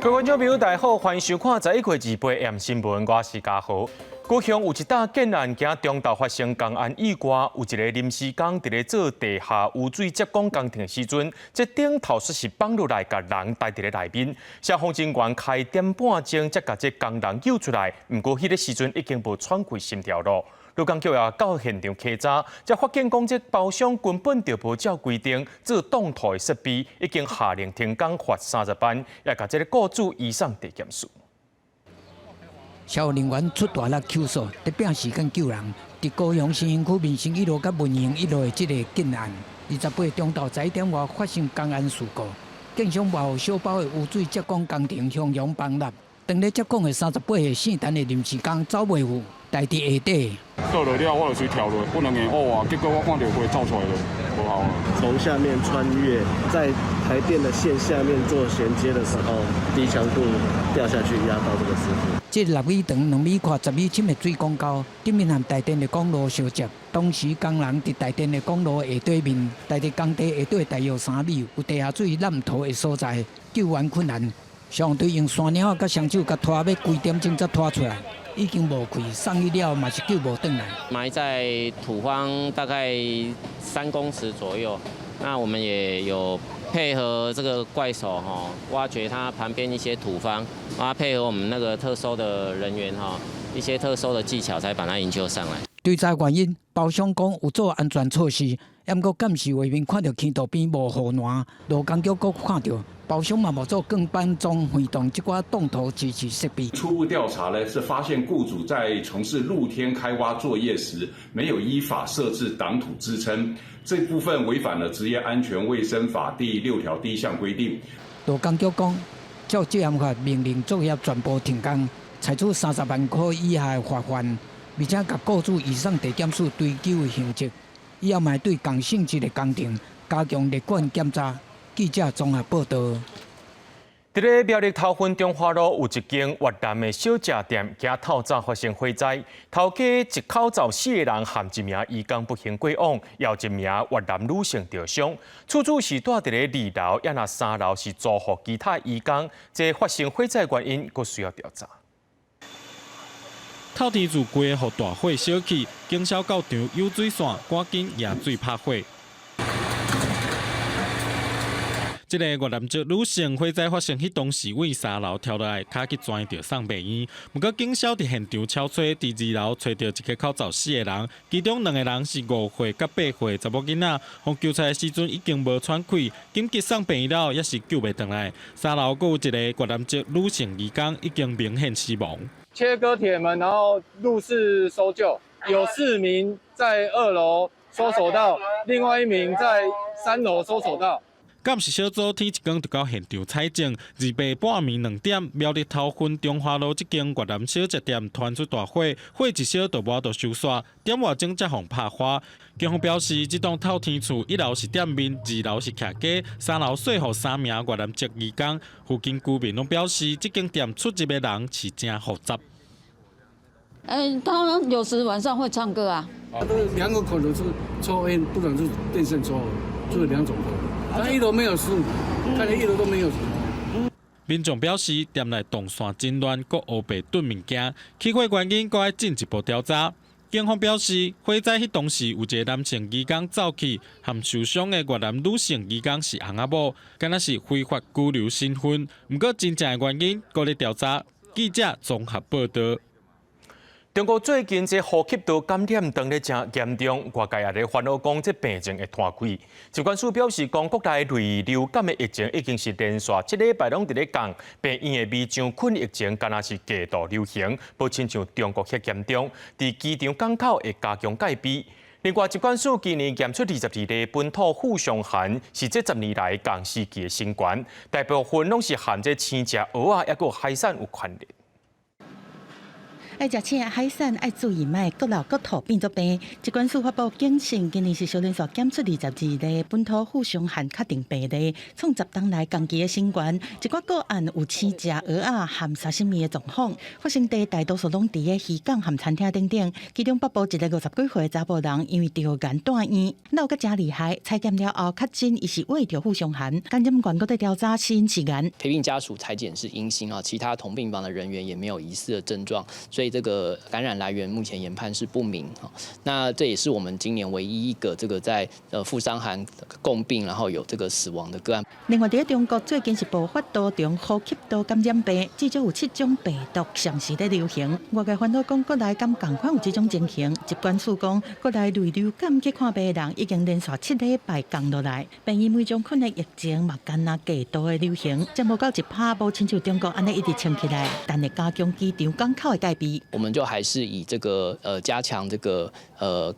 各位觀眾朋友，大家好，歡迎收看11月28 M 新聞，我是嘉豪。高雄有一單建案，今中晝發生工安意外，有一個臨時工佇咧做地下污水接管工程的時陣，這頂頭煞是崩落來，共人刣佇咧內面。消防人員開點半鐘才共這工人救出來，毋過彼個時陣已經無喘氣心跳囉。勞工局也到現場稽查，才發現講這包商根本就無照規定做擋土的設備，已經下令停工罰30萬，也共這個僱主移送地檢署。消防人員出大力搜索，佇拼時間救人。佇高雄新興區民生一路佮文榮一路的這个建案，28中晝11點外發生工安事故，建商外小包的污水接管工程向陽崩落，當咧接管的38歲姓陳的臨時工走袂赴，刣佇下底。倒落了，我就隨跳落，本來硬挖啊，結果我看著火走出來了，無效啊。從下面穿越，在台電的線下面做銜接的時候，低強度掉下去壓到這個師傅。這6米長、2米寬、10米深的水管溝，頂面和台電的管路相接。當時工人佇台電的管路下底面，刣佇工地下底大約3米，有地下水濫土的所在，救援困難。消防隊用山貓仔佮雙手共拖，欲幾點鐘才拖出來，已經無氣，送醫了嘛是救無轉來。埋在土方大概3公尺左右，那我們也有配合這個怪手哈，挖掘它旁邊一些土方，啊配合我們那個特搜的人員哈，一些特搜的技巧，才把它營救上來。追查原因，包商講有做安全措施，毋過監視畫面看著坑道邊無護欄，勞工局閣看著包商嘛無做鋼板樁移動這寡擋土支持設備。初步調查呢，是發現僱主在從事露天開挖作業時，沒有依法設置擋土支撐，這部分違反了職業安全衛生法第6條第1項規定。勞工局講，照職安法命令作業全部停工，採取30萬塊以下的罰款，而且共僱主移送地檢署追究刑責。以後嘛對仝性質的工程加強列管檢查。記者綜合報道。佇咧苗栗頭份中華路有一間越南的小食店，今透早發生火災，頭家一口罩四个人含一名移工不幸過往，也有一名越南女性著傷。厝主是蹛佇咧二樓，抑若三樓是租予其他移工，這發生火災原因閣需要調查。透天厝規个予大火燒去，警消到場有水線，趕緊贏水拍火。這个越南籍女性火災發生彼當時，佇三樓跳落來，跤去跩著送病院。毋過警消佇現場搜查，佇二樓揣著一家口罩四个人，其中兩个人是5歲佮8歲查某囡仔，予救出來時陣已經無喘氣，緊急送病院了，猶是救袂轉來。三樓閣有一个越南籍女性移工已經明顯死亡。切割鐵門，然後入室搜救，有四名在二樓搜索到，另外一名在三樓搜索到。鑑識小組天一光就到現場採證，28半暝2點，苗栗頭份中華路這間越南小食店傳出大火，火一燒就無法度收煞，點外鐘才予拍花。警方表示，這棟透天厝一樓是店面，二樓是徛家，三樓稅予三名越南籍移工。附近居民攏表示，這間店出入的人是誠複雜。欸，他有時晚上會唱歌啊。都兩個可能是抽菸，不然是電線抽，就兩種可能。但一樓沒有事，看見一樓都沒有什麼。民眾表示，店內動線真亂，閣烏白頓物件，起火原因閣愛進一步調查。警方表示，火災彼當時有一个男性移工走去，和受傷的越南女性移工是翁仔某，敢若是非法居留身份。毋過真正的原因，閣咧調查。記者綜合報道。中國最近這呼吸道感染當咧誠嚴重，外界也咧煩惱講這病情會拖開。疾管署表示，講國內類流感的疫情已經是連續7禮拜攏佇咧降，病院的米漿菌疫情敢若是過度流行，無親像中國遐嚴重。佇機場港口會加強戒備。另外，疾管署今年檢出22例本土副傷寒，是這10年來仝時期的新懸，大部分攏是和這生食蚵仔，抑閣海產有關聯。愛食青的海產愛注意，莫閣老閣吐變做病。疾管署發布警訊，今年是小連續檢出22例本土副傷寒確定病例，創10冬來同期的新高。一寡個案有生食蚵仔含沙西米的狀況，發生地大多數攏佇咧漁港和餐廳等等。其中北部一个50幾歲的查埔人，因為著絃蹛院，那有閣誠厲害，採檢了後確診伊是穢著副傷寒，感染源閣咧調查死因是絃。陪病家屬採檢是陰性啊，其他同病房的人員也沒有疑似的症狀。所以這個感染來源目前研判是不明。那這也是我們今年唯一一個這個在副傷寒共病，然後有這個死亡的個案。另外，佇中國最近是爆發多種呼吸道感染病，至少有七種病毒同時咧流行。外界煩惱講，國內敢仝款有這種情形。疾管署講，國內類流感去看病的人已經連續7禮拜降落來，病院每種款的疫情嘛，敢若過度的流行，這無夠一拍無親像中國按呢一直衝起來，但會加強機場港口的戒備。我們就還是以這個加強這個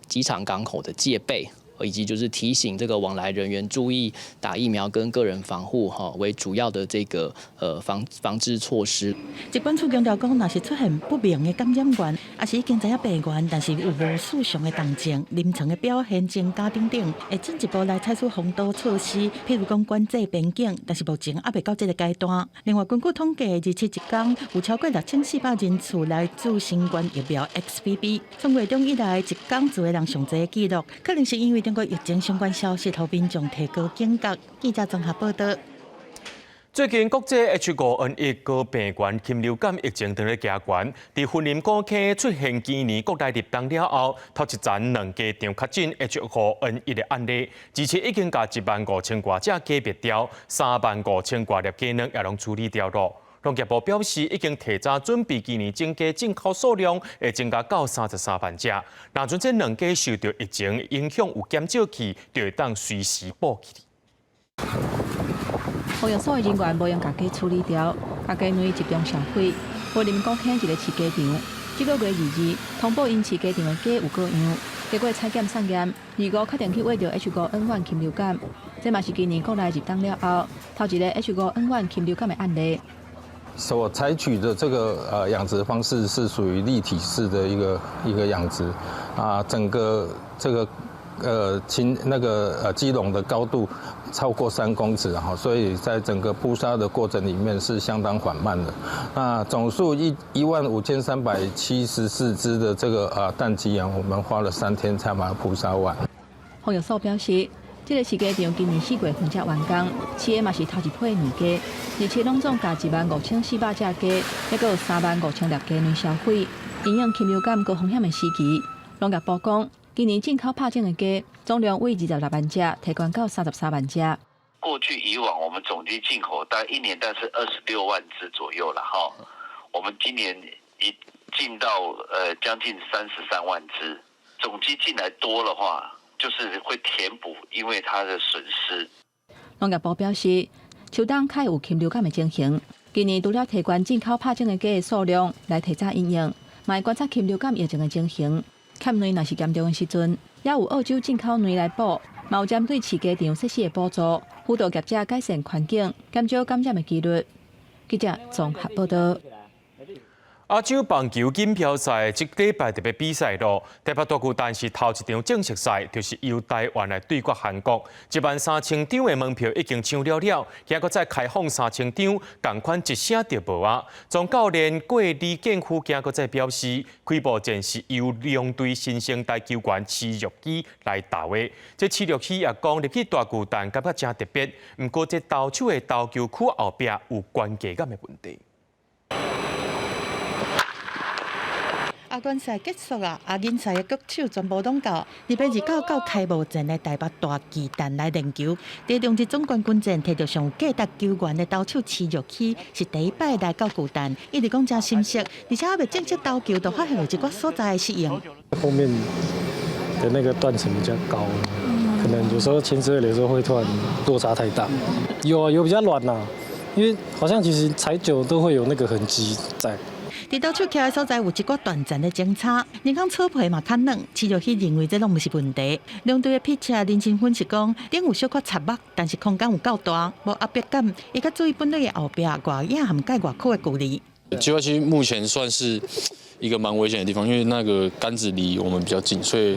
機場港口的戒備，以及就是提醒這個往來人員注意打疫苗跟個人防護哈為主要的這個防治措施。疾管署強調講，若是出現不明的感染源，抑是已經知影病源，但是有無事上的動靜、臨床的表現增加等等，會進一步來採取防堵措施，譬如講管制邊境，但是目前猶未到這个階段。另外，根據統計，27一工有超過6400人次來注新冠疫苗 XBB，從月中以來，一工注的人上濟的記錄，可能是因為中國疫情相關消息，予民眾提高警覺。記者綜合報道。最近國際 H5N1 高病原禽流感疫情正咧加懸，佇雲林古坑出現今年國內入冬了後，頭一層兩雞場確診 H5N1 的案例，而且已經共1萬5千外隻雞滅掉，3萬5千外粒雞卵也攏處理掉囉。農業部表示，已經提早準備今年整雞進口數量會增加到33萬隻。若陣這兩雞受著疫情影響有減少去，就會當隨時補起。防疫所的人員無閒共雞處理掉，共雞卵集中銷毀。雲林古坑一个飼雞場，這个月22通報𪜶飼雞場的雞有過樣，結果採檢送驗，25確定去穢著 H5N1 禽流感。這嘛是今年國內入冬了後，頭一个 H5N1 禽流感的案例。所採取的這個養殖方式是屬於立體式的一個養殖，啊，整個這個禽那個雞籠的高度超過3公尺哈，所以在整個撲殺的過程裡面是相當緩慢的。那總數15,374隻的這個蛋雞啊，我們花了3天才把它撲殺完。防疫所表示，這个飼雞場今年4月份才完工，飼的嘛是頭一批年雞，而且攏總共15,400隻雞，抑閣有3萬5千粒雞卵銷毀。因應禽流感高風險的時期，農業部講，今年進口拍種的雞總量為26萬隻，提懸到33萬隻。過去以往，我們總雞進口大概一年，大概是26萬隻左右了哈。我們今年一進到將近33萬隻，總雞進來多的話，就是會填補，因為它的損失。農業部表示，秋冬較有禽流感的情形，今年除了提懸進口拍種的雞的數量來提早因應，嘛會觀察禽流感疫情的情形。欠卵若是嚴重的時陣，也有澳洲進口卵來補，嘛有針對飼雞場設施的補助，輔導業者改善環境，減少感染的幾率。記者綜合報道。亞洲棒球錦標賽這禮拜就欲比賽囉。台北大巨蛋是頭一場正式賽，就是由台灣來對決韓國。1萬3千張的門票已經搶了了，今閣再開放三千張，仝款一聲就無啊。總教練郭李建夫今閣再表示，開幕戰是由兩隊新生代球員池玉基來投的。這池玉基也講入去大巨蛋感覺誠特別，毋過這投手的投球區後壁有關節癌的問題。亞軍賽結束啊，亞錦賽的國手全部攏到。2月29到開幕戰的台北大巨蛋來練球。佇中職總冠軍戰，摕著上有價值球員的投手池玉基是第一擺來到巨蛋，伊直講誠心適，而且猶未正式投球，就發現有一寡所在的適應。後面的那個斷層比較高，可能有時候牽制的時候會突然落差太大。有啊，有比較軟啦，因為好像其實踩久都會有那個痕跡在。佇投手徛的所在有一寡斷層的前差，人工草皮嘛較軟，池玉基認為這攏毋是問題。兩隊的 pitcher 林清分析講，頂有小可插目，但是空間有夠大，無壓迫感。伊較注意本壘的後壁外野和蓋外區的距離。街外區目前算是一個蠻危險的地方，因為那個桿子離我們比較近，所以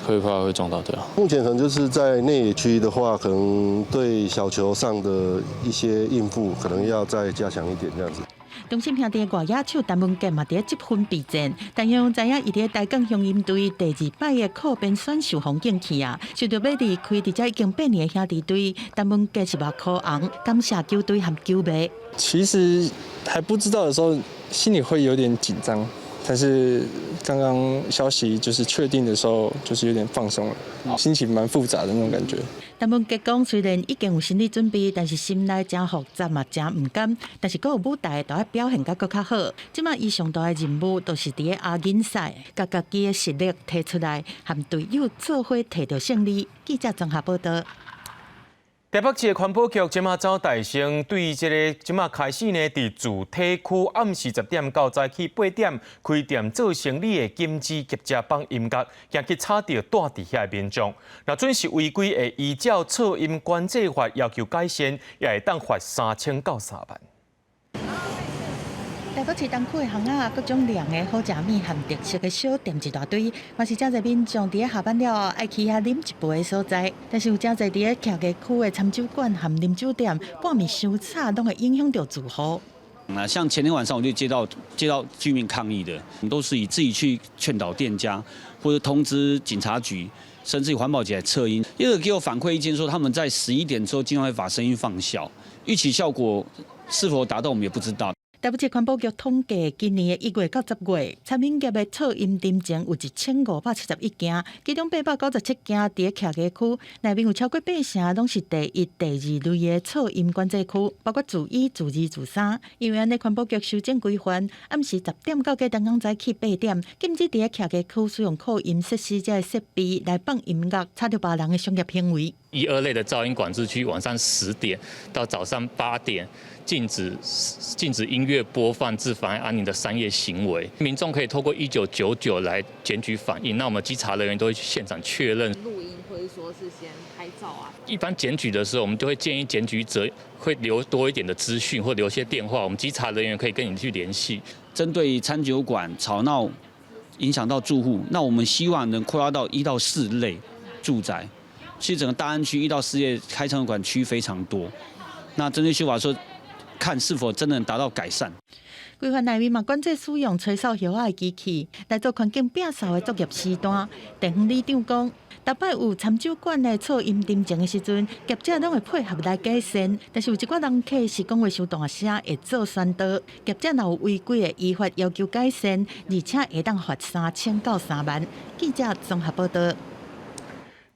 會怕會撞到，對啊。目前可能就是在內野區的話，可能對小球上的一些應付，可能要再加強一點，這樣子。中信兄弟外野手陳文傑嘛佇咧積分備戰，但因知影伊佇咧台鋼雄鷹隊第二擺的擴編選秀風景去啊，想著欲離開佇遮已經8年的兄弟隊，陳文傑是目眶紅，感謝球隊和球迷。其實還不知道的時候，心裡會有點緊張，但是剛剛消息就是確定的時候，就是有點放鬆了，心情蠻複雜的那種感覺。陳文傑講，雖然已經有心理準備，但是心內誠複雜嘛，誠毋甘。但是閣有舞台，就愛表現甲閣較好。這馬伊上大的任務，就是佇咧亞錦賽，共家己的實力提出來，和隊友做伙提著勝利。記者綜合報道。台北市的環保局這馬走大聲，對這个這馬開始呢，佇住宅區暗時10點到早起8點開店做生理的禁止業者放音樂，驚去吵著蹛佇遐的民眾。若準是違規，會依照噪音管制法要求改善，也會當罰3000到3萬。台北市東區的巷仔，各種涼的好食物和特色的小店一大堆，嘛是誠濟民眾佇咧下班了後愛去遐啉一杯的所在。但是有誠濟佇咧徛家區的餐酒館和啉酒店，半暝傷吵，攏會影響著住戶。啊，像前天晚上我就接到居民抗議的，都是以自己去勸導店家，或者通知警察局，甚至於環保局來測音。因為給我反饋意見說，他們在11點之後盡量會把聲音放小，預期效果是否達到，我們也不知道。台北市環保局統計，今年的1月到10月，餐飲業的噪音偵情有1571件，其中897件佇咧徛家區，內面有超過八成攏是第一、第二類的噪音管制區，包括住一、住二、住三。因為按呢，環保局修正規範，暗時10點到隔工早起8點，禁止佇咧徛家區使用擴音設施這个設備來放音樂，吵著別人的商業行為。一二類的噪音管制區，晚上10點到早上8點，禁止音樂播放致妨礙安寧的商業行為。民眾可以透過1999來檢舉反映，那我們稽查人員都會去現場確認。錄音或者說是先拍照啊。一般檢舉的時候，我們就會建議檢舉者會留多一點的資訊，或留些電話，我們稽查人員可以跟你去聯繫。針對餐酒館吵鬧影響到住戶，那我們希望能擴大到1到4類住宅。其實整個大安區1到4類開餐酒館區非常多，那針對修法說，看是否真的能達到改善。規範內面嘛，管制使用吹掃葉仔的機器來做環境摒掃的作業時段。地方里長講，逐擺有餐酒館的噪音偵情的時陣，業者攏會配合來改善。但是有一寡人客是講話傷大聲，會做宣導。業者若有違規，會依法要求改善，而且會當罰3000到3萬。記者綜合報道。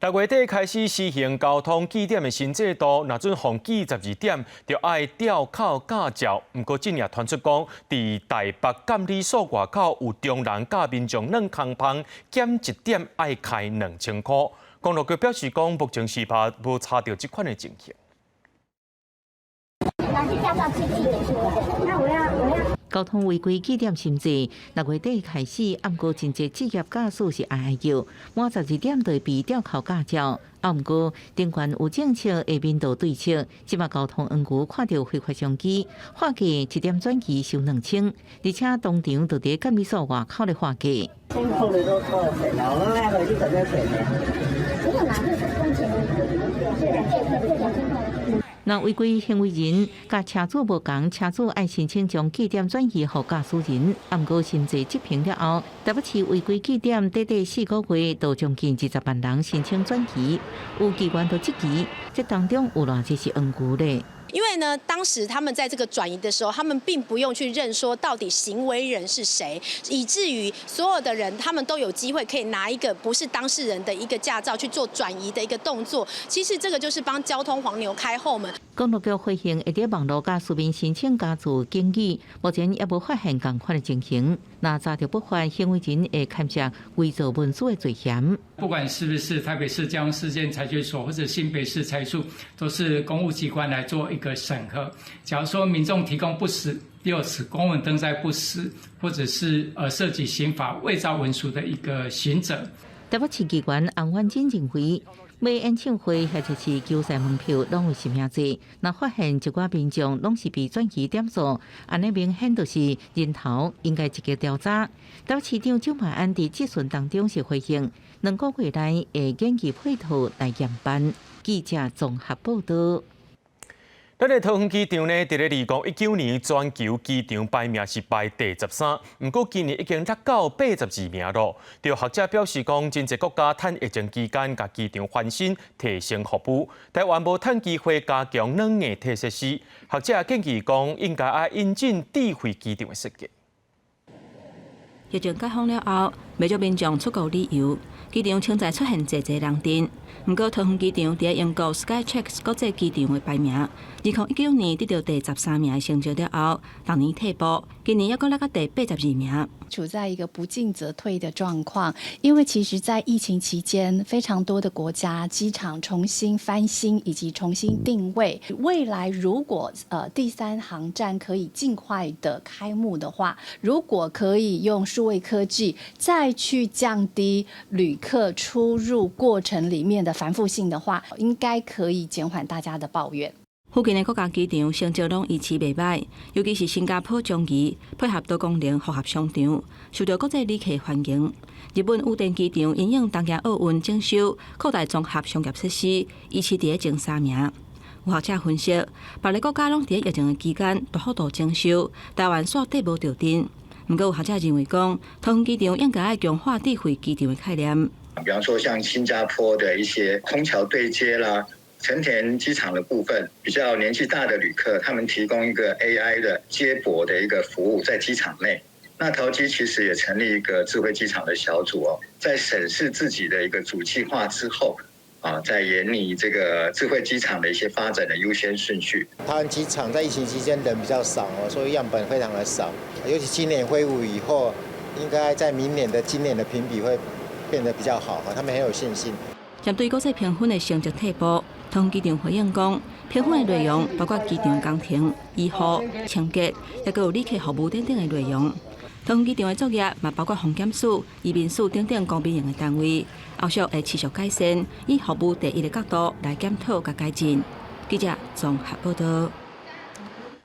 6月底開始實行交通記點的新制度，若準予記12點，就愛吊考駕照。毋過今日傳出講，佇台北監理所外口有中人佮民眾軟空芳，減一點愛開2000箍。公路局表示講，目前是嘛無查著這款的情形。駕照那我要我要。交通違規記點新制，6月底開始，毋過真濟職業駕駛是愛愛叫，滿12點就會被吊考駕照。啊，毋過頂懸有政策下面就對策，這馬交通當局看著非法商機，劃價一點轉移收2000，而且當場就佇監理所外口咧劃價。先扣的都扣了錢了，我那回去準備錢的。沒有啦，就是工錢，這2000塊。若違規行為人佮車主無仝，車主愛申請將記點轉移予駕駛人。毋過新制執行了後，台北市違規記點短短4個月，就將近20萬人申請轉移，有議員就質疑，這當中有偌濟是黃牛咧。因為呢，當時他們在這個轉移的時候，他們並不用去認說到底行為人是誰，以至於所有的人他們都有機會可以拿一個不是當事人的一個駕照去做轉移的一個動作。其實這個就是幫交通黃牛開後門。公路局回應會佇網路佮書面申請加注警語，目前猶無發現仝款的情形。若查著不法行為人會牽涉偽造文書的罪嫌。不管是不是台北市交通事件裁決所或者新北市裁處，都是公務機關來做一個審核。假如說民眾提供不實，又使公文登載不實，或者是涉及刑法偽造文書的一個刑責。台北市議員洪婉貞認為，買演唱會或者是球賽門票，攏有實名制。若發現一寡民眾攏是被轉移點數，按呢明顯就是人頭，應該積極調查。台北市長蔣萬安佇質詢當中是回應，2個月內會研議配套來嚴辦。記者綜合報道。咱的桃園機場呢，佇咧2019年全球機場排名是排第13，毋過今年已經落到82名咯。著學者表示講，真濟國家趁疫情期間，共機場翻新提升服務，台灣無趁機會加強軟硬體設施。學者建議講，應該愛引進智慧機場的設計。疫情解封了後，袂少民眾出國旅遊，機場稱在出現濟濟人陣。毋過，桃園機場佇英國 Skytrax 國際機場的排名，2019年得到第13名的成績了後，逐年退步，今年猶閣落到第82名。處在一個不進則退的狀況，因為其實，在疫情期間，非常多的國家機場重新翻新以及重新定位。未來如果第三航站可以盡快的開幕的話，如果可以用數位科技再去降低旅客出入過程裡面的繁複性的話，應該可以減緩大家的抱怨。附近的國家機場成績攏維持袂䆀，尤其是新加坡樟宜配合多功能複合商場，受到國際旅客歡迎。日本羽田機場因應東京奧運整修，擴大綜合商業設施，維持佇咧前三名。有學者分析，別个國家攏佇疫情的期間大幅度整修，台灣煞綴無著陣。毋過有學者認為講，桃園機場應該愛強化智慧機場的概念。比方說，像新加坡的一些空橋對接啦。成田機場的部分，比較年紀大的旅客，他們提供一個 AI 的接駁的一個服務在機場內。那桃機其實也成立一個智慧機場的小組哦，在審視自己的一個主計劃之後，啊，在研擬這個智慧機場的一些發展的優先順序。桃園機場在疫情期間人比較少哦，所以樣本非常的少。尤其今年恢復以後，應該在明年的今年的評比會變得比較好，他們很有信心。針對國際評分的成績退步，桃園機場回應講，評分的內容包括機場工程、醫護、清潔，抑閣有旅客服務等等的內容。桃園機場的作業嘛，包括防檢署、移民署等等公民營的單位，後續會持續改善，以服務第一的角度來檢討佮改進。記者綜合報道。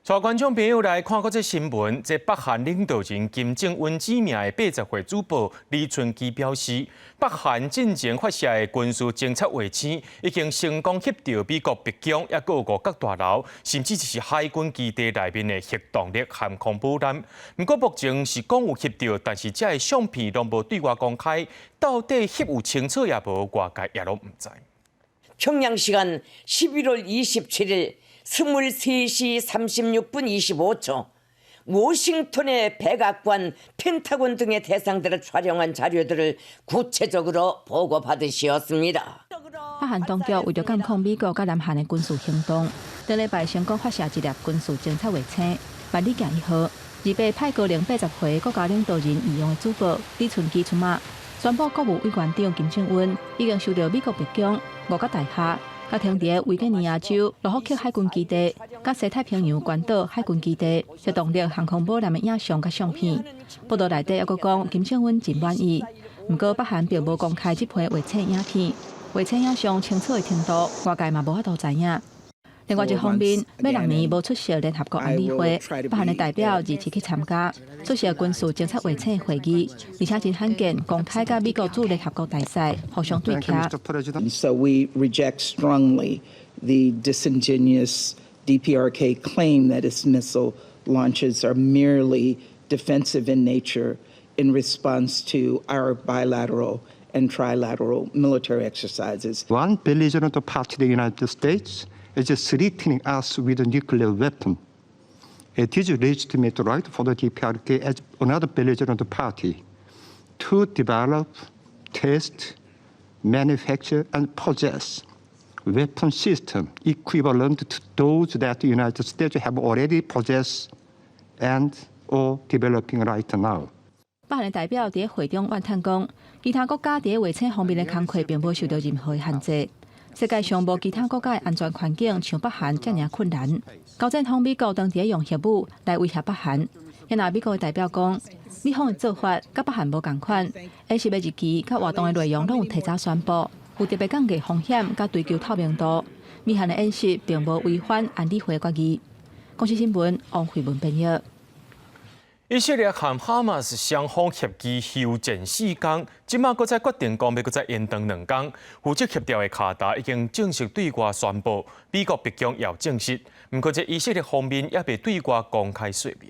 帶觀眾朋友來看閣這新聞，這北韓領導人金正恩指名的80歲主播李春基表示，北韓進前發射的軍事偵察衛星已經成功翕著美國白宮，抑閣有五角大樓，甚至是海軍基地內面的核動力航空母艦。毋過目前是講有翕著，但是這个相片攏無對外公開，到底翕有清楚抑無，外界也攏毋知。 평양 시간 11월 27일 23시 36분 25초 워싱턴의 백악관, 펜타곤 등의 대상들을 촬영한 자료들을 구체적으로 보고받으시었습니다. 北韓當局為著監控美國佮南韓的軍事行動，頂禮拜成功發射一粒軍事偵察衛星“萬里鏡一號”。28派高齡80歲國家領導人御用的主播李春基出馬，宣布國務委員長金正恩已經收到美國白宮、五角大廈、佮停佇維吉尼亞州諾福克海軍基地、佮西太平洋關島海軍基地核動力航空母艦的影像佮相片。報道內底猶閣講金正恩真滿意，毋過北韓並無公開這批衛星影片，衛星影像清楚的程度，外界嘛無法度知影。另外一方面，欲6年無出席聯合國安理會，北韓的代表二次去參加出席軍事偵察衛星會議，而且真罕見公開佮美國駐聯合國大使互相對徛。 So we reject strongly the disingenuous DPRK claim that its missile launches are merely defensive in nature in response to our bilateral and trilateral military exercises. One belligerent party, the United States, is threatening us with a nuclear weapon. It is a legitimate right for the DPRK as another belligerent party to develop, test, manufacture, and possess weapon system equivalent to those that the United States have already possessed and or developing right now. 北韓的代表佇會中怨嘆講，其他國家佇衛星方面的工課並無受到任何的限制。世界上無其他國家的安全環境像北韓遮爾困難。交戰方美國當佇用核武來威脅北韓。若美國的代表講，美方的做法佮北韓無仝款，演習的日期佮活動的內容攏有提早宣布。有特別降低風險，佮追求透明度。美韓的演習並無違反安理會決議。公視新聞王慧文編譯。以色列和哈馬斯雙方協議休戰四工，這馬閣再決定講欲閣再延長兩工。負責協調的卡達已經正式對外宣布，美國白宮也有證實。毋過，這以色列方面猶未對外公開說明。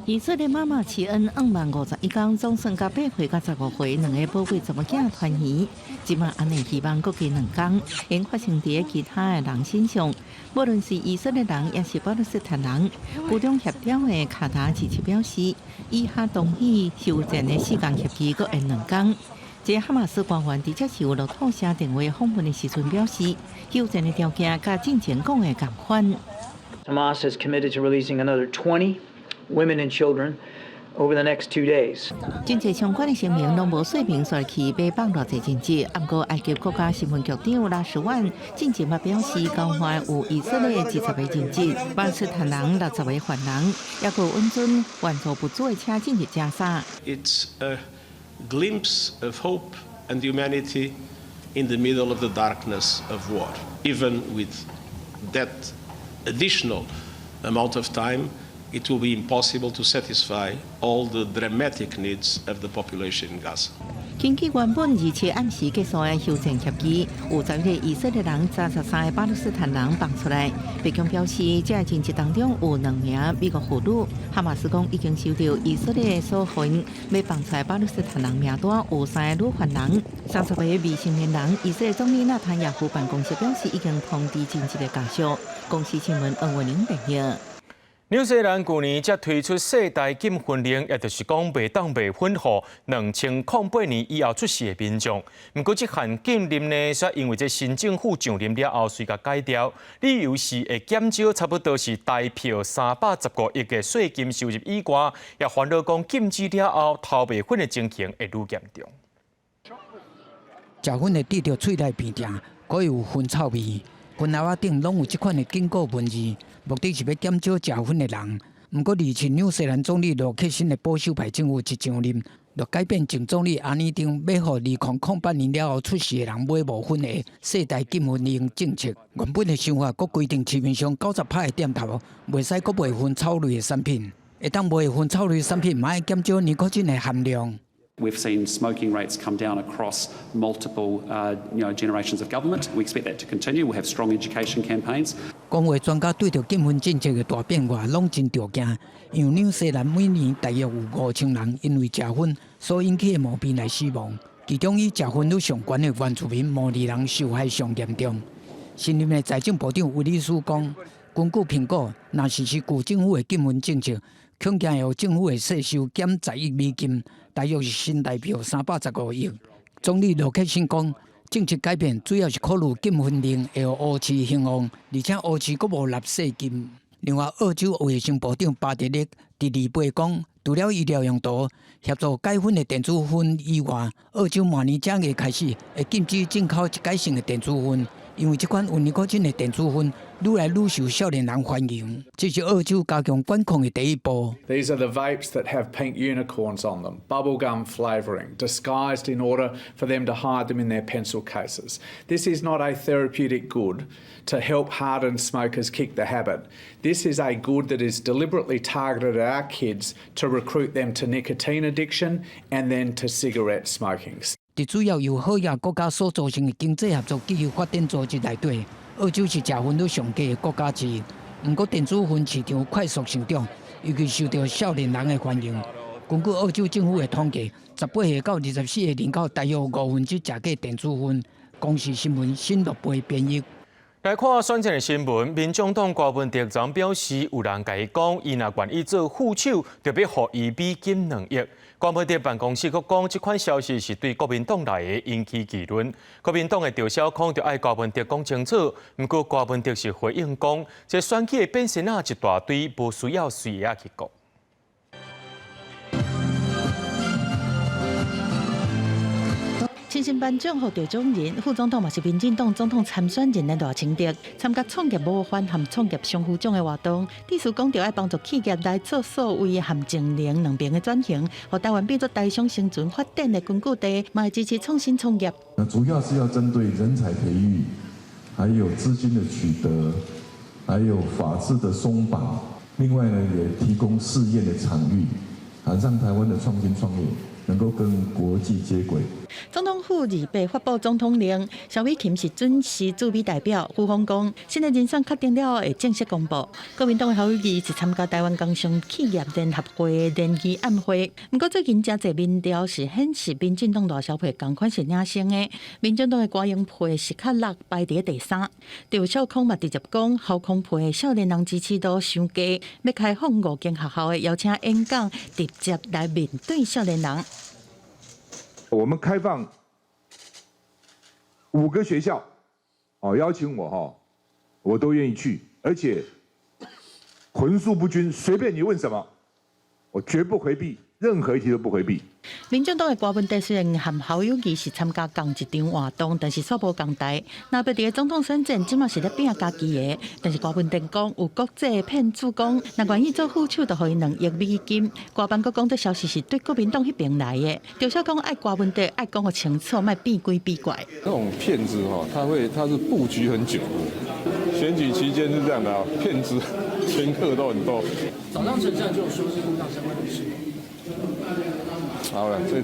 以色列媽媽齊恩5萬51工，總算共8歲佮15歲兩个寶貝查某囝團圓。這馬按呢希望閣加兩工，會發生佇其他的人身上。無論是以色列人，抑是巴勒斯坦人，居中協調的卡達直接表示，以哈同意休戰的四工協議閣延兩工。這哈馬斯官員佇接受路透社電話訪問的時陣表示，休戰的條件佮進前講的仝款。 Hamas has committed to releasing another 20 women and children over the next 2 days. 真濟相關的聲明攏無說明煞去欲放偌濟人質，毋過埃及國家新聞局長拉什萬進前嘛表示，交換有以色列20個人質，巴勒斯坦人60個犯人，抑閣允准援助物資的車進入加沙。 It's a glimpse of hope and humanity in the middle of the darkness of war. Even with that additional amount of time, it will be impossible to satisfy all the dramatic needs of the population in Gaza. 根據原本27暗時結束的休戰協議，有11個以色列人、33個巴勒斯坦人放出來。白宮表示，這人質當中有兩名美國婦女。哈馬斯講已經收到以色列所予欲放出來巴勒斯坦人名單，有三个女犯人、30個未成年人。以色列總理納坦雅胡辦公室表示，已經通知人質的家屬。公視新聞黃文玲編譯。紐西蘭舊年才推出世代禁薰令，也就是講袂當賣薰予2008年以後出世的民眾。毋過，這項禁令呢，卻因為這新政府上任了後，隨共改掉，理由是會減少差不多是台票315億的稅金收入以外，也煩惱講禁止了後，偷賣薰的情形會愈嚴重。食薰會滴著喙內鼻疼，閣有薰臭味。薰盒仔頂攏有這款的警告文字，目的是欲減少食薰的人。毋過，二七紐西蘭總理羅克辛的保守派政府一上任，就改變前總理阿爾丁欲予2008年了後出世的人買無薰的世代禁薰令政策。原本的想法，閣規定市面上90%的店頭袂使閣賣薰草類的產品，會當賣薰草類產品，嘛愛減少尼可tin的含量。 We've seen smoking rates come down across multiple generations of government. We expect that to continue. We'll have strong education campaigns. 公衛專家對著禁薰政策的大變化攏真著驚，因為紐西蘭每年大約有5000人因為食薰所引起的毛病來死亡，其中以食薰率上懸的原住民毛利人受害上嚴重。新任的財政部長威利斯講，根據評估，若實施舊政府的禁薰政策，恐驚會予政府的稅收減10億美金，大約是新台票315億。總理羅克辛講，政策改變主要是考慮禁薰令會予烏市興旺，而且烏市閣無納稅金。另外，澳洲衛生部長巴特勒佇28講，除了醫療用途協助戒薰的電子薰以外，澳洲明年正月開始會禁止進口一改性的電子薰，因為這款有尼可tin的電子薰愈來愈受少年人歡迎。這是澳洲加強管控的第一步。 These are the vapes that have pink unicorns on them, bubblegum flavouring, disguised in order for them to hide them in their pencil cases. This is not a therapeutic good to help hardened smokers kick the habit. This is a good that is deliberately targeted at our kids to recruit them to nicotine addiction and then to cigarette smoking. 佇主要由好額國家所組成的經濟合作暨發展組織內底，澳洲是食薰率上低的國家之一。毋過電子薰市場快速成長，尤其受著少年人的歡迎。根據澳洲政府的統計，18歲到24歲人口大約1/5食過電子薰。公視新聞新樂貝編譯。來看選戰的新聞，民眾黨柯文哲昨表示，有人共伊講，伊若願意做副手，就欲予伊美金2億。柯文哲辦公室閣講，這款消息是對國民黨內的引起議論。國民黨的趙小康就愛柯文哲講清楚，毋過柯文哲是回應講，這選舉的變數仔一大堆，無需要隨意去講。親身頒獎予趙宗仁，副總統嘛是民進黨總統參選人的賴清德參加創業模範和創業雙副獎的活動，致辭講著愛幫助企業來做數位和智能兩邊的轉型，予台灣變做台商生存發展的根據地，嘛會支持創新創業。那主要是要針對人才培育，還有資金的取得，還有法制的鬆綁，另外呢，也提供試驗的場域，啊，讓台灣的創新創業能夠跟國際接軌。總統府28發布總統令，蕭美琴是準時駐美代表。府方講，新的人選確定了後會正式公布。國民黨的侯友宜是參加台灣工商企業聯合會聯誼晚會。毋過最近誠濟民調是顯示民進黨賴蕭配仝款是領先的，民進黨的郭英配是較落排佇第三。趙少康嘛直接講，侯康配的少年人支持度傷低，欲開放五間學校的邀請演講，直接來面對少年人。我們開放五個學校，哦，邀請我哈，我都願意去，而且葷素不均，隨便你問什麼，我絕不迴避，任何一題都不迴避。民進黨的郭文哲雖然和侯友宜是參加仝一場活動，但是煞無仝台。若別佇個總統選戰，這馬是咧拚家己的。但是郭文哲講，有國際騙子講，若願意做副手，就予伊2億美金。郭辦閣講，這消息是對國民黨彼邊來的。趙少康愛郭文哲愛講予清楚，莫變鬼變怪。那種騙子哈，他會他是布局很久。選舉期間是這樣的啊，騙子掮客都很多。早上陳善就說是故障相關人士。好了，這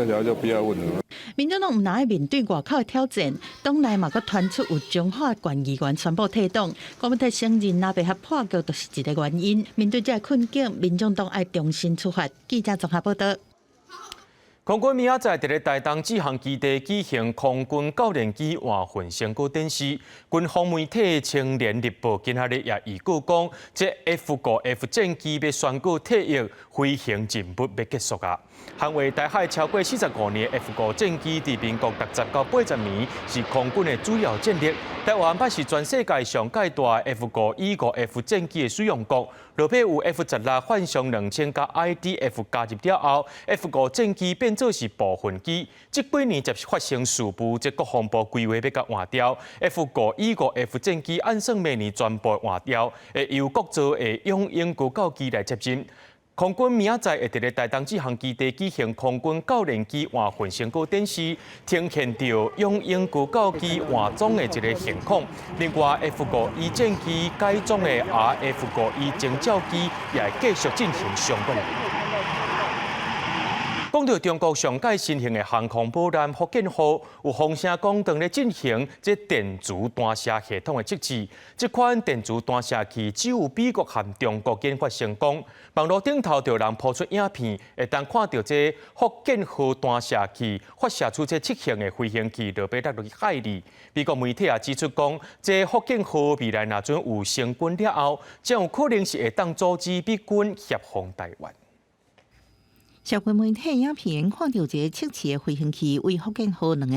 條就不要問了。民進黨毋但愛面對外口的挑戰，黨內嘛閣傳出有彰化縣議員宣布退黨，郭文哲承認藍白合破局就是一個原因。面對這个困境，民眾黨愛重新出發。記者綜合報道。空軍明仔載佇咧台東志航基地舉行空軍教練機換訓成果展示。軍方媒體《青年日報》今仔日也預告講，這 F-5F 戰機欲宣告退役，飛行任務欲結束啊。航越台海超過45年的 F-5戰機，佇民國60到80年是空軍的主要戰力。台灣捌是全世界上蓋大 F-5E-5F 戰機的使用國。落尾有 F-16幻象2000佮 IDF 加入了後，F-5戰機變做是部分機。這幾年才發生事故，這國防部規劃欲共換掉 F-5E-5F 戰機，按算明年全部換掉，會由國造的雄鷹高教機來接任。空軍明仔載會佇咧台東志航基地舉行空軍教練機換訓成果展示，呈現著雄鷹高教機換裝的一个現況。另外，F-5E 戰機改裝的 RF-5E 偵照機也會繼續進行相關的。講到中國上蓋新型的航空母艦福建號，有風聲講正咧進行這電磁彈射系統的測試。這款電磁彈射器只有美國和中國研發成功。網路頂頭就有人 po 出影片，會當看著這福建號彈射器發射出這七型的飛行器，落欲落入去海裡。美國媒體也指出講，這福建號未來若準有成軍了後，將有可能是會當阻止美軍協防台灣。社會媒體影片看著一個測試的飛行器為福建號兩个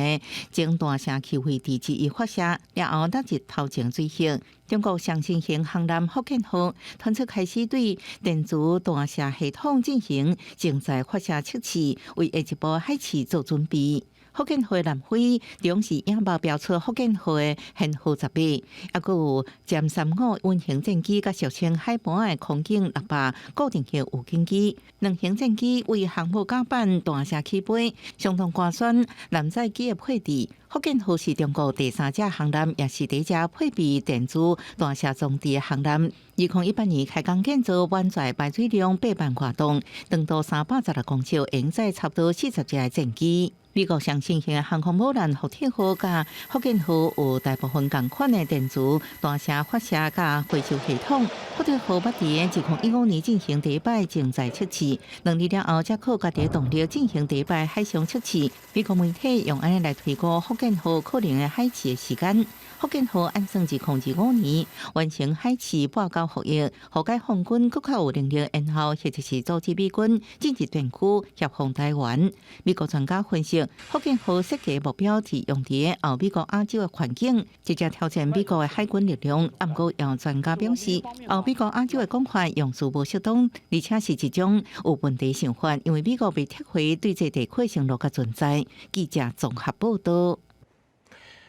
偵彈射器位置之一發射，了後落入頭前水域。中國上新型航艦福建號傳出開始對電磁彈射系統進行靜載發射測試，為下一步海試做準備。福建號南飛中視影報標出福建號的編號18，抑閣有殲35隱形戰機，佮俗稱海豚的空警600固定型預警機，兩型戰機為航母甲板彈射起飛，相當寒酸艦載機的配置。福建號是中國第三隻航艦，也是第一隻配備電子彈射裝置的航艦。2018年開工建造，滿載排水量8萬外噸，長度316公尺，營載差不多40隻的戰機。美國上新型的航空母艦福特號佮福建號有大部分仝款的電磁彈射發射佮回收系統。福特號捌佇2015年進行第一擺靜載測試，2年了後才靠家己動力進行第一擺海上測試。美國媒體用按呢來推估福建號可能的海試的時間。福建號按算2025年完成海試跋筊服役，予解放軍閣較有能力延後或者是阻止美軍進入戰區協防台灣。美國專家分析，福建號設計目標是用佇後美國亞洲的環境，直接挑戰美國的海軍力量。毋過，有專家表示，後美國亞洲的講法用詞無適當，而且是一種有問題想法，因為美國袂撤回對這地區的承諾佮存在。記者綜合報道。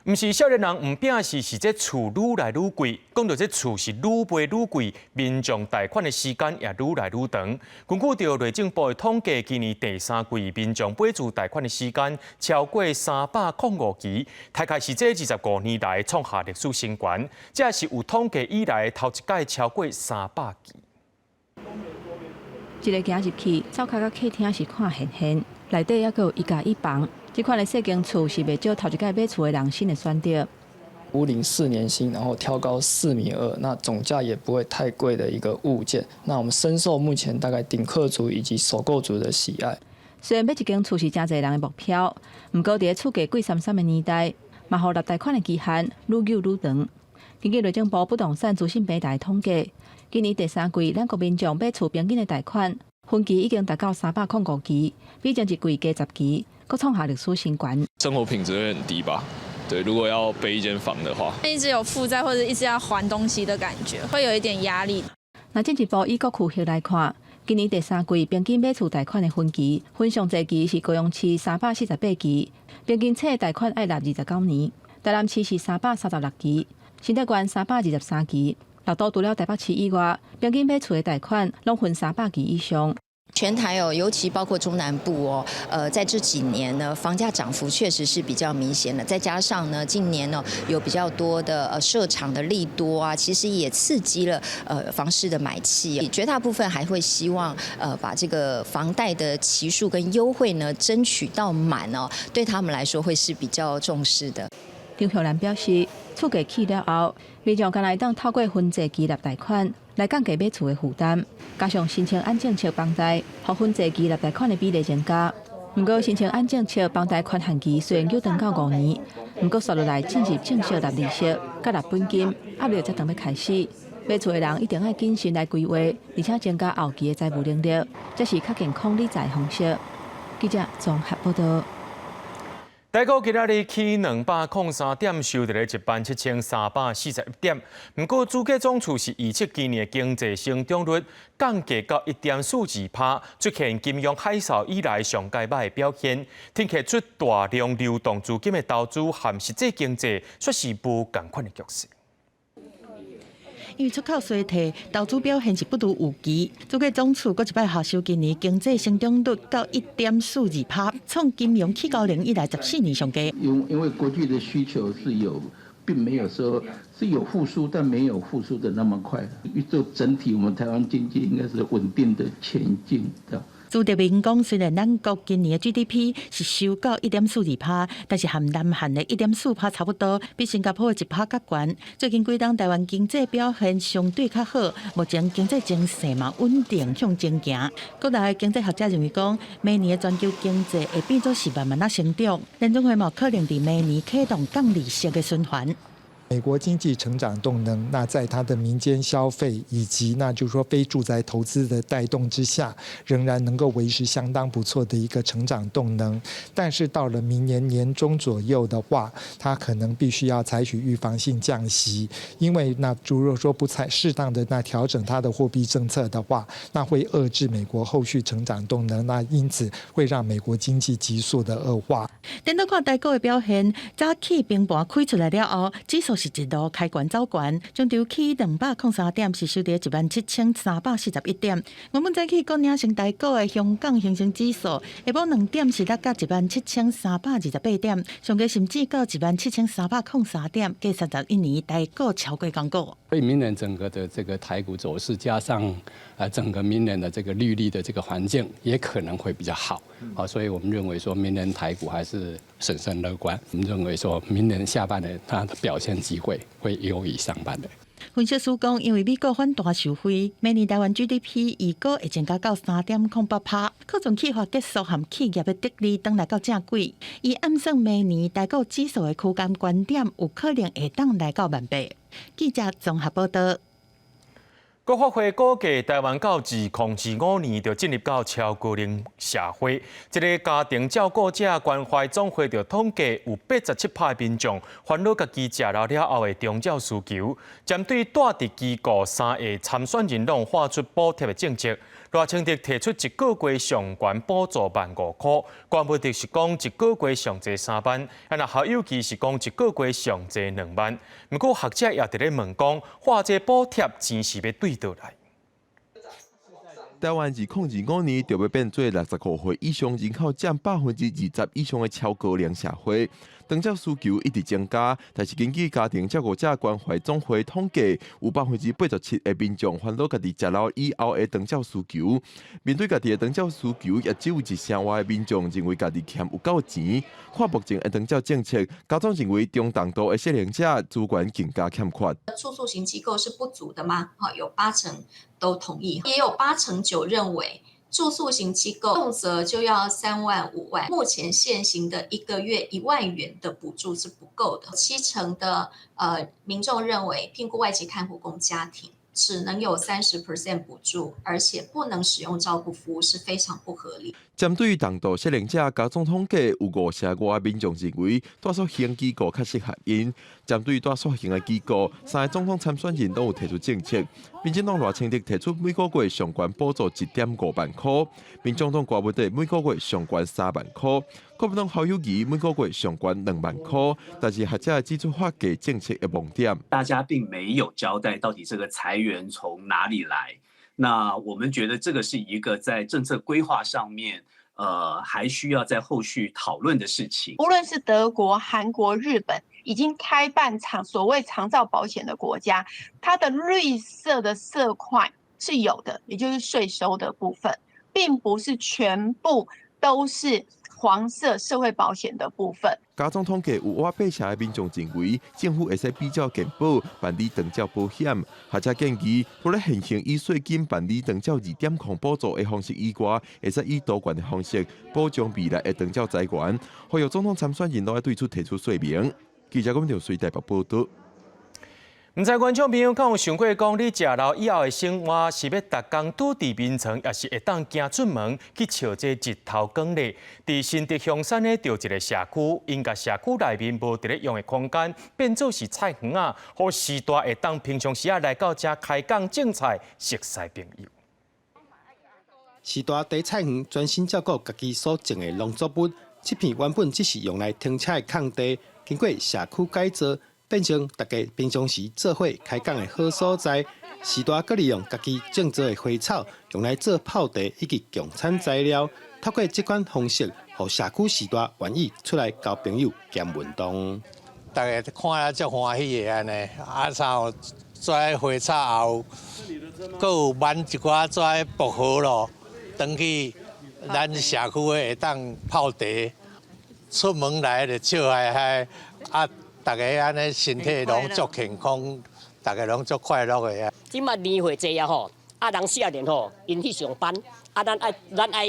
毋是少年人毋拚勢，是這厝愈來愈貴。講到這厝是愈賣愈貴，民眾貸款的時間也愈來愈長。根據著內政部的統計，今年第三季民眾買厝貸款的時間超過305期，大概是這25年來創下歷史新高。這是有統計以來頭一擺超過300期。一个行入去，走跤到客廳是看現現，內底猶閣有一加一房。這款的細間厝是袂少頭一擺買厝的人新的選擇。屋齡4年新，然後挑高4米2，那總價也不會太貴的一個物件。那我們深受目前大概頂客族以及首購族的喜愛。雖然買一間厝是誠濟人的目標，毋過佇咧厝價貴參參的年代，嘛予納貸款的期限愈久愈長。根據內政部不動產資訊平台統計，今年第三季咱國民眾買厝平均的貸款分期已經達到305期，比前一季加10期，閣創下歷史新高。生活品質會很低吧？對，如果要背一間房的話，一直有負債或者一直要還東西的感覺，會有一點壓力。那進一步以各區域來看，今年第三季平均買厝貸款的分期，分上濟期是高雄市348期，平均冊貸款愛納29年；台南市是336期，新竹縣323期。六都除了台北市以外，平均買厝的貸款攏分300期以上。全台哦，尤其包括中南部哦，在這幾年呢，房價漲幅確實是比較明顯的。再加上呢，近年呢有比較多的設廠的利多啊，其實也刺激了房市的買氣。絕大部分還會希望把這個房貸的期數跟優惠呢爭取到滿哦，對他們來說會是比較重視的。張秀蘭表示，厝價起了後，民眾敢若會當透過分濟期納貸款來降低買厝的負擔，加上新青安政策房貸，予分濟期納貸款的比例增加。毋過，新青安政策房貸寬限期雖然延長到5年，毋過紲落來進入正式納利息、佮納本金，壓力才當欲開始。買厝的人一定愛謹慎來規劃，而且增加後期的財務能力，這是較健康理財方式。記者綜合報道。台股今仔日起203點，收佇咧17,341點。毋過，主計總處是預測今年的經濟成長率降低到1.42%，出現金融海嘯以來上蓋䆀的表現，展現出大量流動資金的投資和實際經濟卻是無仝款的局勢。因為出口衰退，投資表現是不如預期。主計總處閣一擺下修今年經濟成長率到1.42%，創金融起高齡以來14年上低。因為國際的需求是有，並沒有說是有復甦，但沒有復甦的那麼快。就整體，我們台灣經濟應該是穩定的前進的。朱德明講，雖然咱國今年的 GDP 是收到1.42%，但是和南韓的1.4%差不多，比新加坡的1%閣懸。最近幾冬台灣經濟表現相對較好，目前經濟情勢嘛穩定向前行。國內經濟學者認為講，明年的全球經濟會變做是慢慢仔成長，聯準會嘛可能佇明年啟動降利息的循環。美國經濟成長動能，那在它的民間消費以及那就是說非住宅投資的帶動之下，仍然能夠維持相當不錯的一個成長動能。但是到了明年年中左右的話，它可能必須要採取預防性降息，因為那如果說不採適當的那調整它的貨幣政策的話，那會遏制美國後續成長動能，那因此會讓美國經濟急速的惡化。顛倒看台股的表現，早起平盤開出來了後，指數是一路開懸走懸，終場起203點，是收佇17,341點。原本早起閣領先台股的香港恆生指數，下晡2點是落到17,328點，上低甚至到17,303點，過31年台股超過新高。所以明年整個的這個台股走勢，加上啊整個明年的這個利率的這個環境，也可能會比較好。啊，所以我們認為說明年台股還是審慎樂觀。我們認為說明年下半年它的表現機會會優於上半年。分析師講，因為美國反彈受惠，明年台灣 GDP 預估會增加到3.08%。可從計劃結束和企業的得利轉來到正軌，伊暗算明年台股指數的區間懸點有可能會當來到1萬8。記者綜合報道。國發會估計，台灣到2025年就進入到超高齡社會。這个家庭照顧者關懷總會就統計，有87%的民眾煩惱家己食老了後的長照需求。針對蹛佇機構三个參選人攏喊出補貼的政策，賴清德提出一個月上懸補助15,000箍，柯文哲是講一個月上濟3萬，啊若侯友宜是講一個月上濟2萬。毋過學者也佇咧問講，喊這補貼錢是欲對佗來？台灣2025年就欲變做65歲以上人口佔20%以上的超高齡社會，長照需求一直增加。但是根據家庭照顧者關懷總會統計，有87%的民眾煩惱家己食老以後的長照需求。面對家己的長照需求，也只有一成外的民眾認為家己欠有夠錢。看目前的長照政策，家長認為中重度的失能者資源更加欠缺。住宿型機構是不足的嗎？有8成都同意，也有8.9%認為住宿型機構動輒就要3萬5萬。目前現行的一個月1萬元的補助是不夠的。7成的民眾認為聘僱外籍看護工家庭只能有30% 補助，而且不能使用照顧服務是非常不合理。針對重度失能者，家總統計有5成外民眾認為住宿型機構較適合𪜶。針對住宿型的機構，三个總統參選人攏有提出政策。民進黨賴清德提出每個月上懸補助1.5萬箍，民眾黨柯文哲每個月上懸3萬箍，國民黨侯友宜每個月上懸2萬箍。但是學者指出發給政策的盲點，大家並沒有交代到底這個財源從哪裡來。那我們覺得這個是一個在政策規劃上面，還需要在後續討論的事情。無論是德國、韓國、日本，已經開辦長所謂長照保險的國家，它的綠色的色塊是有的，也就是稅收的部分，並不是全部都是黃色社會保險的部分。家總統計有倚8成的民眾認為政府會使比照健保辦理長照保險，學者建議除了現行以稅金辦理長照2.0補助的方式以外，會使以多元的方式保障未來的長照資源。呼籲總統參選人攏愛對此提出說明。記者龚條水台北報導。毋知觀眾朋友敢有想過講，你食老以後的生活是欲逐工拄佇眠床，抑是會當行出門去笑這日頭光咧？佇新竹香山的著一个社區，𪜶共社區內面無佇咧用的空間，變做是菜園仔，予序大會當平常時仔來到遮開講種菜，熟似朋友。序大佇菜園專心照顧家己所種的農作物，這片原本只是用來停車的空地，經過社區改造，變成大家平常時做伙開講的好所在。序大閣利用家己種植的花草，用來做泡茶以及供餐材料。透過這款方式，予社區序大願意出來交朋友兼運動。大家看了足歡喜的按呢，啊，像做花草後，閣有挽一寡做薄荷咯，轉去咱社區的會當泡茶，出門來就笑嗨嗨，啊，大家按呢身體攏足健康，大家攏足快樂的啊。這馬年歲濟啊吼，啊人少年吼，𪜶去上班，啊咱愛咱愛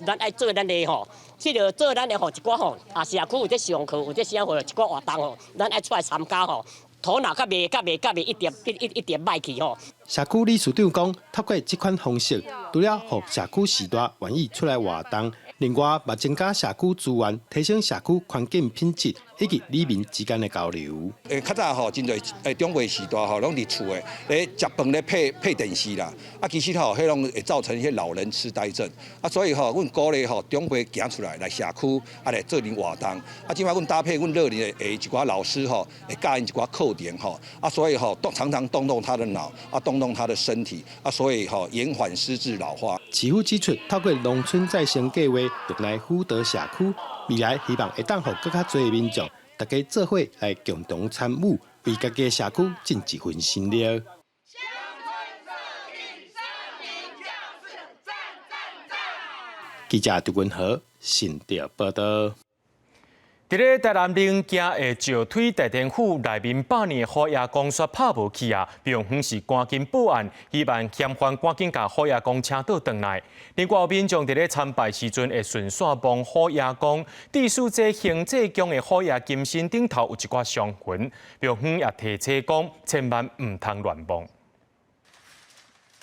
咱愛做咱的吼，這个做咱的吼一寡吼，啊社區有這上課有這啥貨一寡活動吼，咱愛出來參加吼，頭腦較袂較袂較袂一點一一一點歹去吼。社區理事長講，透過這款方式，除了予社區序大願意出來活動，另外嘛增加社區資源，提升社區環境品質以及里民之間的交流。較早吼，真濟長輩序大吼，攏佇厝的咧食飯咧配配電視啦。啊，其實吼，彼攏會造成一些老人痴呆症。啊，所以吼，阮鼓勵吼長輩行出來來社區啊來做陣活動。啊，這擺阮搭配阮樂齡的一寡老師吼，會教𪜶一寡課程吼。啊，所以吼動常常動動他的腦，啊，動動他的身體。啊，所以吼延緩失智老化。市府指出，透過農村再生計劃，用來輔導社區，未來希望會當予閣較濟民眾，大家做伙來共同參與，為家己的社區盡一份心力。記者杜文和新竹報道。佇咧台南龍行的石推大天府內面百年虎爺公煞拍無去啊！廟方是趕緊報案，希望嫌犯趕緊共虎爺公請倒轉來。另外有民眾佇咧參拜時陣會順紲摸虎爺公，致使這行濟宮的虎爺金身頂頭有一寡傷痕。廟方也提醒講，千萬毋通亂摸。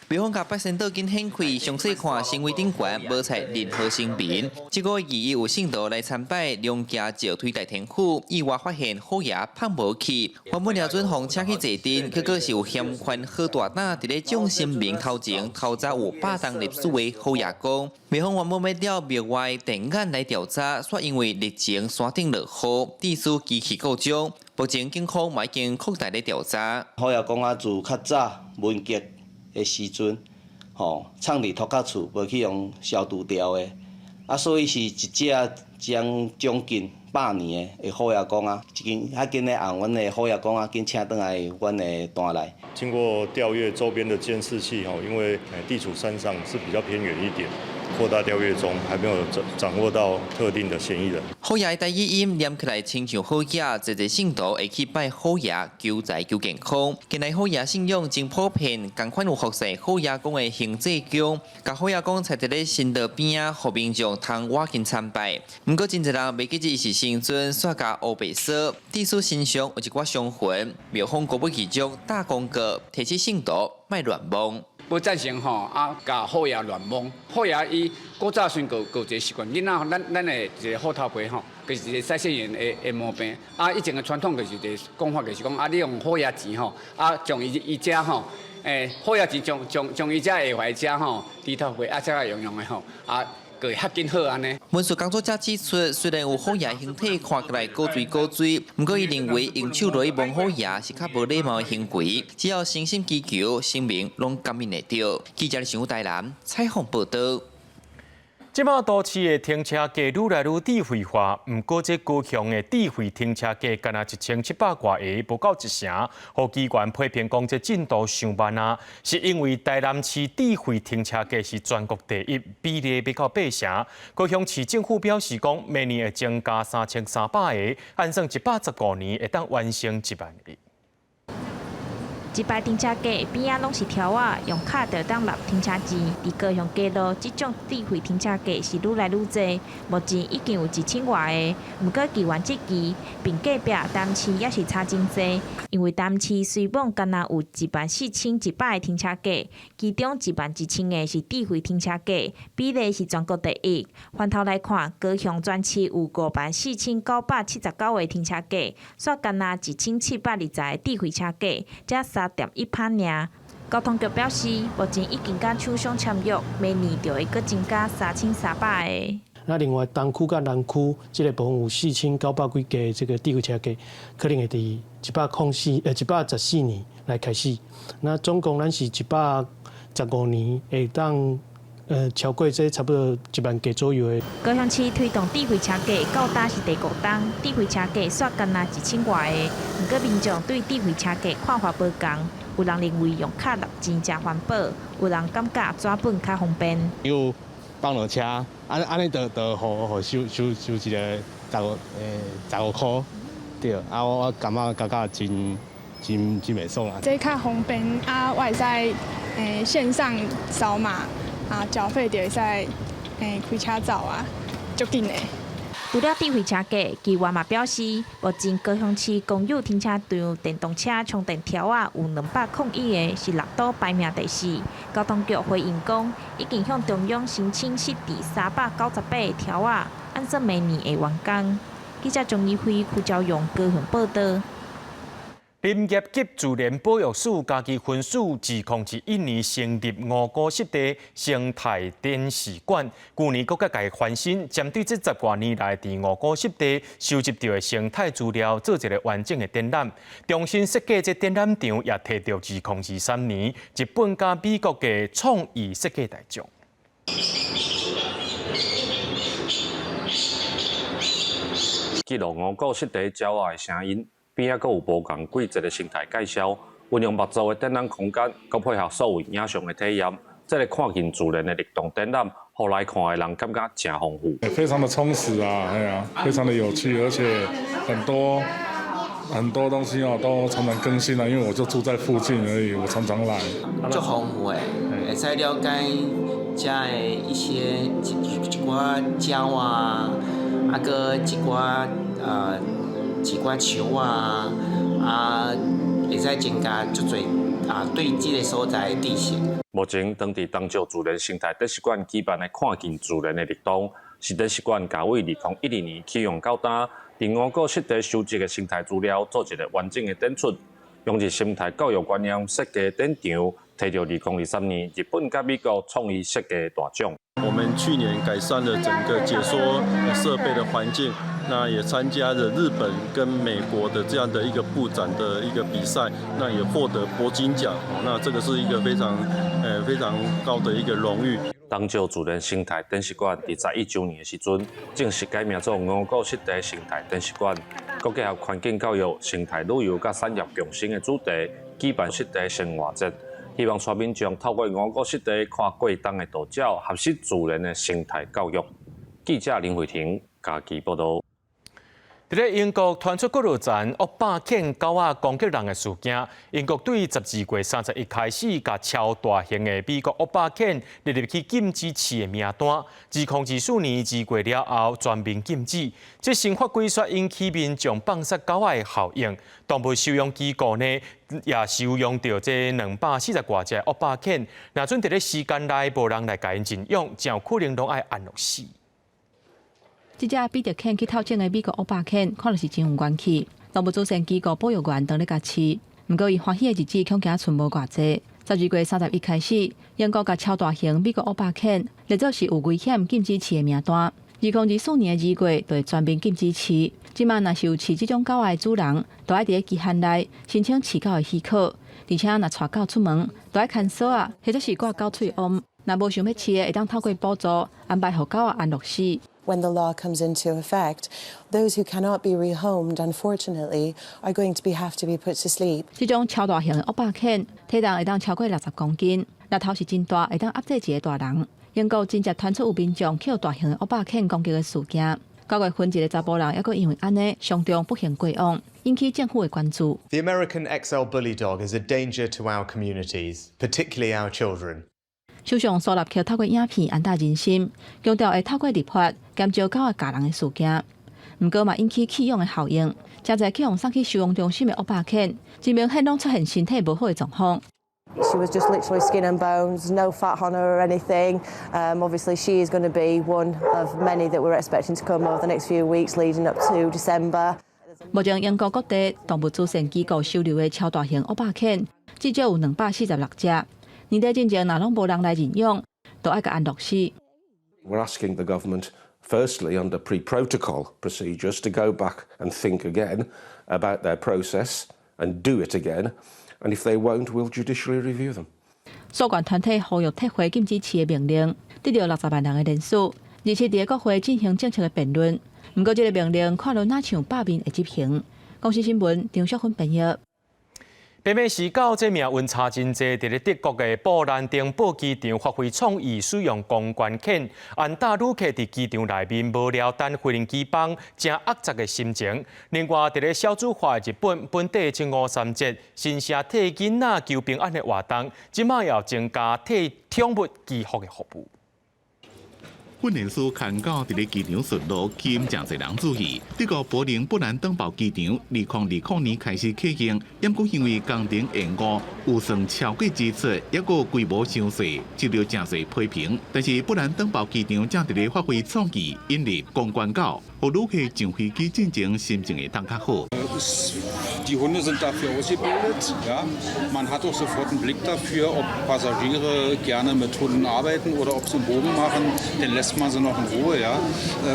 廟方共八仙桌緊掀開，詳細看神位頂懸無載任何神明。這個月二有信徒來參拜龍行石推大天府，意外發現虎爺拍無去，原本料準予請去坐鎮，結果是有嫌犯好大膽，佇咧眾神明頭前偷走有百冬歷史的虎爺公。廟方原本欲調廟外電眼來調查，煞因為日前山頂落雨，致使機器故障。目前警方嘛已經擴大咧調查。虎爺公啊，自較早文革的時陣，吼，藏佇托殼厝，無去予消毒掉的，啊，所以是一隻將將近百年的虎爺公啊，一間較緊的按阮的虎爺公啊，緊請轉來阮的壇內。經過調閱周邊的監視器，吼，因為地處山上是比較偏遠一點。擴大調閱中，還沒有掌握到特定的嫌疑人。虎爺的台語音念起來親像好額，濟濟信徒會去拜虎爺求財求健康。近來虎爺信仰真普遍，仝款有服侍虎爺公的行濟宮，共虎爺公設佇咧神道邊仔，予民眾通倚近參拜。毋過真濟人袂記得伊是神尊，煞共烏白芍，致使身上有一寡傷痕。廟方閣欲記錄大公告，提醒信徒莫亂摸。無贊成吼，啊，共虎爺亂摸。虎爺伊古早時陣就有一個習慣，囡仔咱的一個虎頭皮吼，就是一個賽線員的毛病。啊，以前的傳統就是一個講法，就是講啊，你用虎爺錢吼，啊，將伊伊遮吼，虎爺錢將伊遮下懷遮吼，豬頭皮啊，才用用的吼，啊。會較緊好按呢。文史工作者指出，雖然有虎爺形體看起來古錐古錐，毋過伊認為用手落去摸虎爺是較無禮貌的行為。只要誠心祈求，神明攏感應會著。記者新聞台南採訪報導。這馬都市的停車格愈來愈智慧化，毋過這高雄的智慧停車格干焦1700外个，無夠一成，予機關批評講這進度傷慢啊！是因為台南市智慧停車格是全國第一，比例欲到八成。高雄市政府表示講，明年會增加3300个，按算115年會當完成1萬个。一排停車格邊仔攏是柱仔，用卡就當納停車錢。佇高雄街路，這種智慧停車格是愈來愈濟，目前已經有1000外个。毋過議員質疑，並隔壁台南市也是差真濟，因為台南市雖罔干焦有14,100个停車格，其中11,000个是智慧停車格，比例是全國第一。翻頭來看，高雄全市有54,979个停車格，煞干焦1720个智慧車格，才3.1趴爾。交通局表示，目前已經佮廠商簽約，明年就會閣增加3300个。那另外東區佮南區這个部分有4900幾個這個智慧車格，可能會佇114年來開始。那總共咱是115年會當超過這差不多1萬個左右的。高雄市推動智慧車格到今是第五冬，智慧車格煞干焦1000外个。毋過民眾對智慧車格看法無仝，有人認為用卡納錢誠環保，有人感覺紙本較方便。有綁落車，按呢就予收一个15箍，對，啊我感覺真袂爽啊。這較方便啊，我會使線上掃碼啊，繳費就會使開車走啊，足緊的。除了智慧車格，議員嘛表示，目前高雄市公有停車場電動車充電柱仔有201个，是六都排名第四。交通局回應講，已經向中央申請設置398个柱仔，按算明年會完工。記者鍾義輝、邱昭勇高雄報導。林業及自然保育署嘉義分署2021年成立五股濕地生態展示館，舊年閣共伊翻新，針對這十外年來佇五股濕地收集著的生態資料，做一个完整的展覽。重新設計這展覽場，也提著2023年日本佮美國的創意設計大獎。記錄五股濕地鳥仔的聲音。邊仔閣有無仝季節的生態介紹，運用木造的展覽空間，閣配合數位影像的體驗，這个看見自然的律動展覽，予來看的人感覺誠豐富。非常的充實啊，係啊，非常的有趣，而且很多很多東西哦都常常更新啊，因為我就住在附近而已，我常常來。足豐富的，會使了解遮的一些一寡鳥啊，啊閣一寡樹啊，啊會使增加足濟啊對這个所在的知識。目前，當地東石自然生態展示館舉辦的看見自然的律動，是展示館共為2012年啟用到今，佇五股濕地收集的生態資料做一个完整的展出，用日生態教育觀念設計展場，提著2023年日本佮美國創意設計大獎。我們去年改善了整個解說設備的環境，那也參加了日本跟美國的這樣的一個布展的一個比賽，那也獲得鉑金獎，那這個是一個非常高的一個榮譽。東石自然生態展示館佇11週年的時陣，正式改名做五股濕地生態展示館，閣結合環境教育、生態旅遊佮產業共生的主題，舉辦濕地生活節。希望帶民眾透過五股濕地看過冬的渡鳥，學習自然的生態教育。記者林慧婷家己報導。佇咧英國傳出幾落層惡霸犬狗仔攻擊人的事件，英國對12月31開始，共超大型的美國惡霸犬列入去禁止飼的名單。2024年2月了後全面禁止。這新法規煞引起民眾放殺狗仔的效應。動物收容機構呢，也收容著這240外隻惡霸犬。若準佇咧時間內無人來共𪜶認養，真有可能攏愛安樂死。這隻彼得犬去透種的美國惡霸犬，看著是真有元氣。動物慈善機構保育員當咧共飼，毋過伊歡喜的日子恐驚賰無偌濟。12月31開始，英國共超大型美國惡霸犬列做是有危險禁止飼的名單。2024年2月就會全面禁止飼。這馬若是有飼這種狗的主人，就愛佇咧期限內申請飼狗的許可，而且若帶狗出門，就愛牽索仔，或者是掛狗喙罨。若無想欲飼的，會當透過補助安排予狗仔安樂死。 When the law comes into effect, those who cannot be rehomed, unfortunately, are going to have to be put to sleep. 這種超大型的惡霸犬，體重會當超過60公斤，力頭是真大，會當壓制一个大人。英國真正傳出有民眾予大型的惡霸犬攻擊的事件。9月份一个查埔人，猶閣因為按呢傷重不幸過往，引起政府的關注。 The American XL Bully Dog is a danger to our communities, particularly our children. 首相蘇納克透過影片安撫人心，強調會透過立法減少狗仔咬人的事件。毋過嘛引起棄養的效應，誠濟去予送去收容中心的惡霸犬，真明顯攏出現身體無好的狀況。 She was just literally skin and bones, no fat on her or anything. Obviously, she is going to be one of many that we're expecting to come over the next few weeks leading up to December. 目前英國各地動物慈善機構收留的超大型惡霸犬，至少有246隻。年底進前若攏無人來認養，就愛共安樂死。 We're asking the government, firstly, under pre-protocol procedures, to go back and think again about their process and do it again. And if they won't, we'll judicially review them. 訴權團體呼籲撤回禁止飼的命令，得著60萬人的聯署，而且佇國會進行政策的辯論。毋過，這个命令看落若像罷免會執行。公視新聞張淑芬編譯。北美時狗這命溫差真濟，佇咧德國的布蘭登堡機場發揮創意，使用公關犬，按搭旅客佇機場內面無聊等飛行機幫，誠壓抑的心情。另外，佇咧少子化的日本，本地正五三節神社替囡仔求平安的活動，這馬也增加替寵物祈福的服務。訓練師牽狗佇咧機場巡邏，吸引誠濟人注意。德國柏林布蘭登堡機場，2020年開始啟用，毋過因為工程延誤，預算超過支出，抑閣規模傷細，受著誠濟批評。但是布蘭登堡機場正佇咧發揮創意，引入公關狗，予旅客上飛機進前心情會當較好。 Die Hunde sind dafür ausgebildet. Ja. Man hat auch sofort einen Blick dafür, ob Passagiere gerne mit Hunden arbeiten oder ob sie einen Bogen machen. Dann lässt man sie noch in Ruhe. Ja.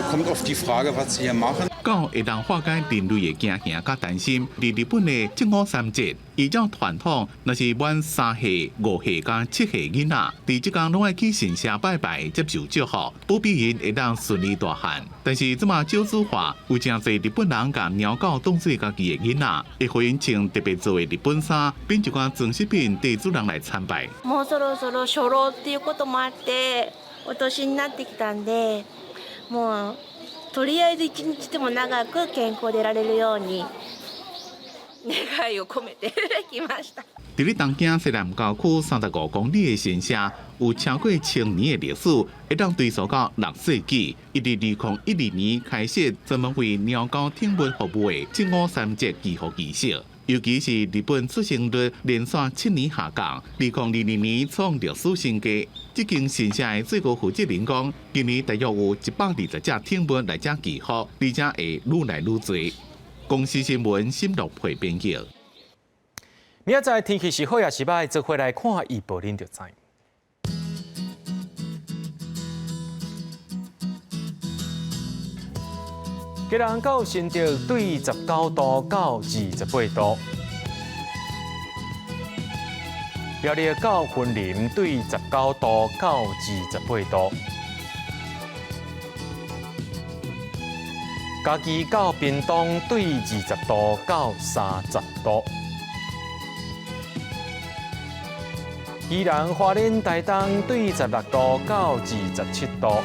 Kommt auf die Frage, was sie hier machen. 狗會當化解人類的驚嚇佮擔心。佇日本的正五三節，依照傳統，若是滿3歲、5歲佮7歲囡仔，佇這工攏愛去神社拜拜，接受祝福，保庇𪜶會當順利大漢。但是這馬少子化，有誠濟日本人共貓狗當做家己的囡仔，會予𪜶穿特別做的日本衫，變一寡裝飾品，帶主人來參拜。もうそろそろ初老っていうこともあって。お年になってきたんで、もうとりあえず一日でも長く健康でいられるように願いを込めて來ました。佇咧東京西南郊區35公里的神社，有超過千年的歷史，會當追溯到六世紀。伊佇2012年開設專門為貓狗寵物服務的七五三節祈福儀式。尤其是日本出生率連續7年下降，2022年創歷史新低。這間神社的最高負責人講，今年大約有120隻寵物來遮祈福，而且會愈來愈濟。公視新聞新樂配編輯。明仔載天氣是好抑是䆀，做伙來看預報，恁就知。基隆到新竹對19度到28度，苗栗到雲林對19度到28度，嘉義到屏東對20度到30度，宜蘭花蓮台東對16度到27度。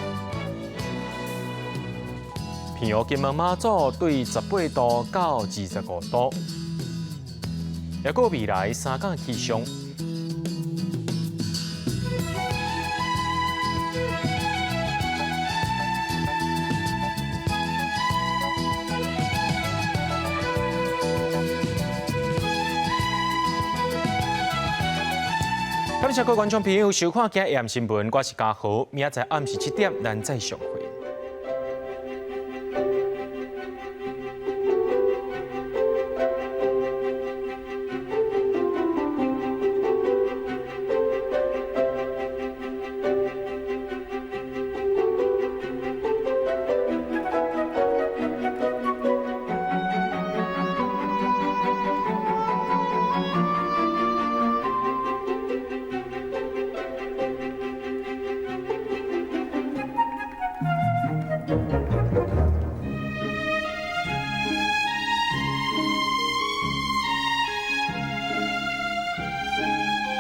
澎湖金門馬祖對18度到25度，抑閣未來三工氣象。感謝各位觀眾朋友收看今日新聞，我是嘉豪，明仔載暗時7點，咱再相會。